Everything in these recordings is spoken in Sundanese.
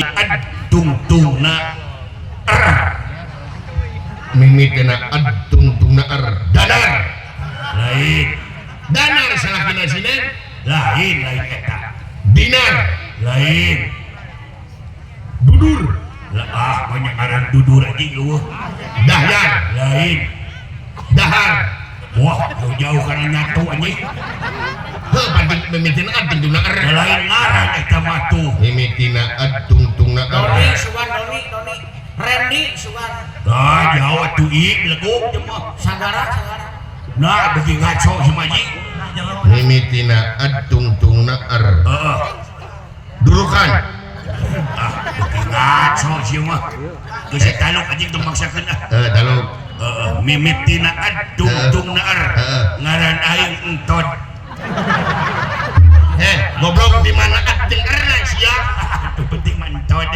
Ad tungtungna R. Mimitina ad tungtungna R. Danar. Lain. Danar salakina sinen. Lain lain eta. Dinar. Lain. Dudur. Lah ah banyak ngaran dudur anjing eueuh. Dahyan. Lain. Dahar. Wah, jauh-jauh kana nyatu anjing. Heuh pan mimitina ad tungtungna R. Lain ngaran eta mah tuh. Mimitina ad tungtungna R. Doni sugan Doni Doni Randy sugan. Ah, jauh atuh ih leguk teh mah. Sagara sagara. Nah, beuki ngaco si anjing. Mimitina ad tungtungna R. Heeh. Durukan. Ah, beuki ngaco si mah. Geus taluk anjing tong maksakeun ah. Heuh taluk. Heeh, mimitina ad tungtungna R. Heeh. Ngaran aing entod. Eh, goblok di mana ad jeung R-na sia? Tuh penting mah entod.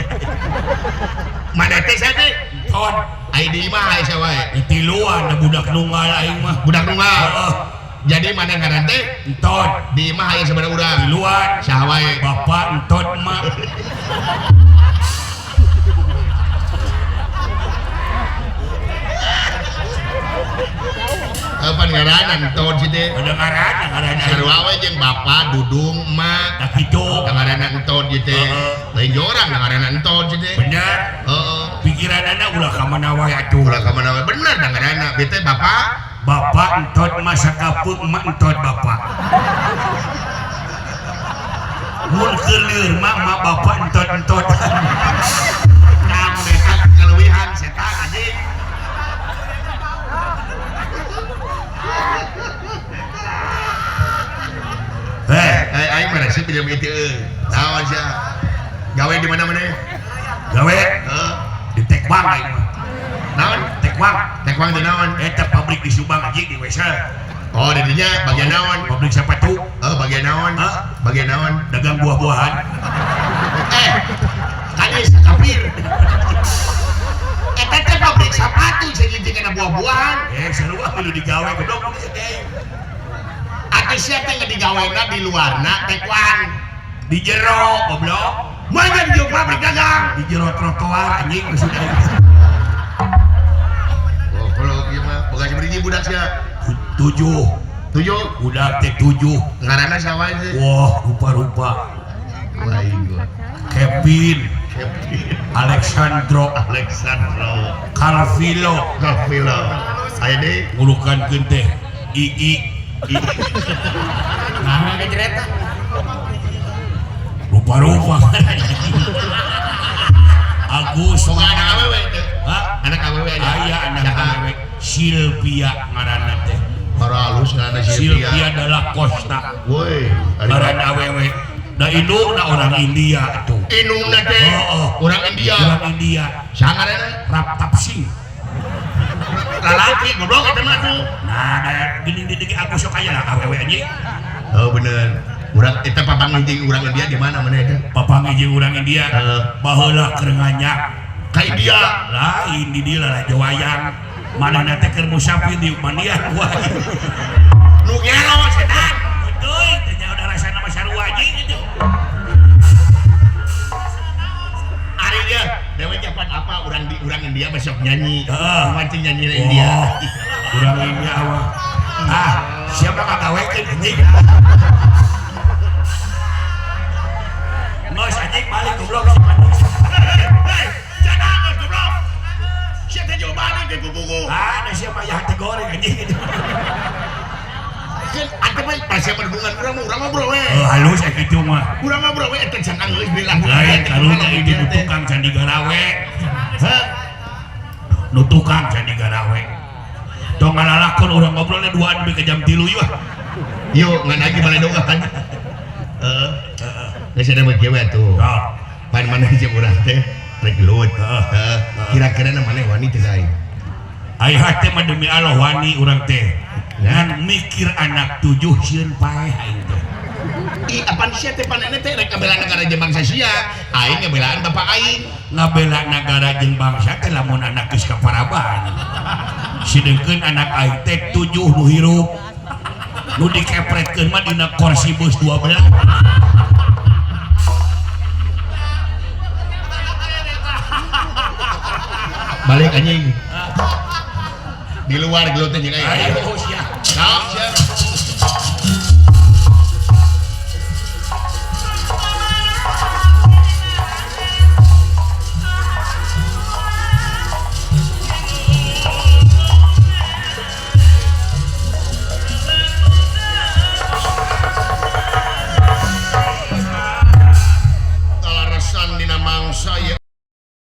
Mana teh sia teh? Entod. Ai di imah aya wae. Tiluan da budak nunggal aing mah. Budak nunggal. Heeh. Jadi mana ngaran teh? Entod. Di imah aya sabaraha urang? Tiluan. Saha wae? Bapak entod mak. Apa ngaran entod sih teh? Ada ngaran, ngaran aing. Sarua we jeung bapak, Dudung, emak. Tah kitu. Ngaranna entod ieu teh. Heeh. Lain jorang ngaranna entod sih teh. Bener. Heeh. Pikiranana ulah ka mana wae atuh. Ulah ka mana wae bener da ngaranna. Bete bapak, bapak entod masa kapeung emak entod bapak. Mun keur lieur mah emak bapak entod-entod. Nah, mun eta kaleuwihan setan anjing. Heh, aing mah resep jeung kitu euy. Naon sia? Gawe di mana maneh? Gawe Heeh. di Tekwang aing mah. Naon? Tekwang. Tekwang di naon? Eta pabrik di Subang anjing di Wesel. Oh, di dinya bagian naon? Pabrik sepatu. Oh, bagian naon? Hah? Bagian naon? Dagang buah-buahan. Eh, kali sakapir. Eta teh pabrik sepatu sing kana buah-buahan. Eh, sarua kudu digawe goblok teh. Atuh sia teh digawena di luarna Tekwang. Di jero goblok. Mana di pabrik dagang? Di jero trotoar anjing maksud aing. Oh, kalau ieu mah boga sabaraha budak sia? 7. 7. Budak teh 7. Ngaranna saha wae sih? Wah, rupa-rupa. Wah, ieu. Kevin, Kevin, Alexandro, Alexandro, Carvilo, Carvilo. Aya deui ngurukankeun teh II. Nah, kejereta. Rupa-rupa. Agus Boga anak awewe teh. Hah? Anak awewe aja. Aya anak awewe Silvia ngaranna teh. Para halus ngaranna Silvia. Silvia adalah Costa. Woi, ngaran awewe. Da indungna orang India atuh. Indungna teh Heeh. orang India. Orang India. Saha ngaranna? Raptap Singh. Lalaki goblok eta mah tuh. Nah, da geuning di dieu aku sok aya lah awewe anjing. Oh bener. Urang eta papanggih jeung urang India di mana mana eta? Papanggih jeung urang India. Heeh. Baheula keur nganyak ka India. Lain di dieu lah wayang. Manehna teh keur musafir di mandian wae. Nu ngelo setan. Euy, teh nya udah rasana mah sarua anjing gitu. Ari ge dewe cepat apa urang di urang India besok nyanyi. Heeh. Mancing nyanyi na India. Urang India mah. Ah, siapa ngagawekeun anjing? Geus anjing balik goblok si Panus. Hei, jangan goblok. Sia teh jauh balik di bubuku. Ah, da siapa aya hate goreng anjing. Kan atuh mah pas siapa hubungan urang mah urang ngobrol we. Oh, halus aya kitu mah. Urang ngobrol we eta can geus bilang. Lain karunya ini nu tukang candi garawe. Hah? Nu tukang candi garawe. Tong ngalalakon urang ngobrolnya duaan nepi ka jam 3 ieu. Yuk, ngan lagi balik doang kan. Heeh. Geus ada mah kieu atuh. Tah. Pan maneh jeung urang teh rek gelut. Heeh. Heeh. Kira-kira na maneh wani teh aing? Ai hate mah demi Allah wani urang teh. Ngan mikir anak 7 sieun paeh aing teh. Ih, apaan sia teh panene teh rek ngabela negara jeung bangsa sia. Aing ngabelaan bapak aing. Ngabela negara jeung bangsa teh lamun anak geus kaparaban. Sedengkeun anak aing teh 7 nu hirup. Nu dikepretkeun mah dina kursi bus 12. Balik anjing. Di luar gelut teh jeung aing. Ayo sia. Siap, siap.